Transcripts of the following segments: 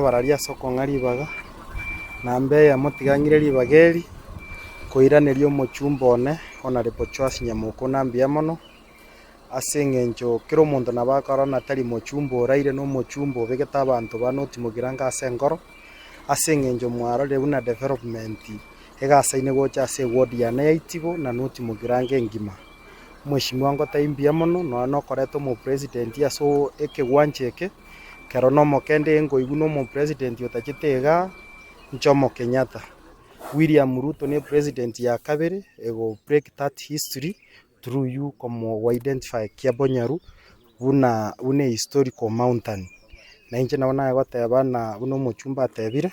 Abararia ase okong'a ribaga, namba eyemo tiga ng'ire ribaga eri, koiraneria omochumba one Honourable Joash Nyamoko na mbuya mono, ase eng'encho kera omonto nabo akorora ng'a tari mochumba oraire na omochumba obegete abanto ba North Mugirango ase enkoro, ase eng'encho mwarorire buna development egasaine gocha ase eward yane ya Itibo na North Mugirango engima. Omweshimiwa ngotebie mbuya mono nonya nokoreta omopresident ase ekegwancha eke. Ekero nomokende nkoigwa na omopresident otachete igaa, Jomo Kenyatta. William Ruto ne president ya kabere ego break that history through you komo identify Kiabonyoru buna buna ehistorical mountain. Na inche nabo naye goteba ng'a buna omochumba atebire,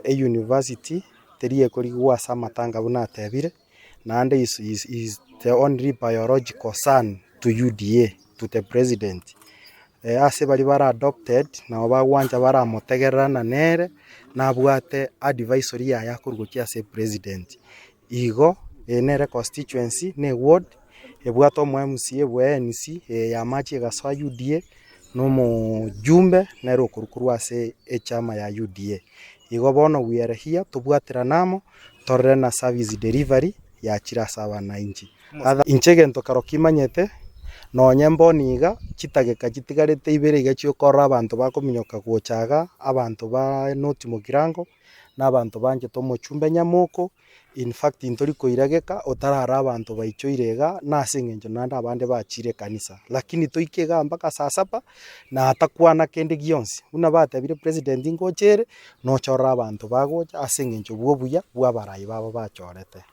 euniversity teri ekorigwa ase amatanga buna atebire. Naende is is is the only biological son to UDA, to the president. Ase baria bare adopted, nabo bagwancha baramotegerera na nere nabwate advisory yaye akorwa gochia ase president. Igo, eye nere constituency, na eward, ebwate omo MCA bwa ANC, eye ya amache egasoa UDA, na omojumbe nere okorwa korwa ase echama ya UDA. Igo bono we are here tobwaterane amo, Torore na service delivery yachire ase abanainchi. Inche egento kero kimanyete, nonye mbono iga, chitageka chitigarete ibere iga chiokorora abanto bakominyoka gocha iga, abanto ba North Mugirango, na abanto banchete omochumbe nyamoko, in fact ntori koirageka otarara abanto baichoire iga, na ase eng'encho naende abande bachire ekanisa. Lakini toike igaa mpaka saa saba, na takwana kende gionsi, buna batebire president ngocha ere, Nochorere abanto bagocha ase engencho bw'obuya bw'abarai babo bachorete.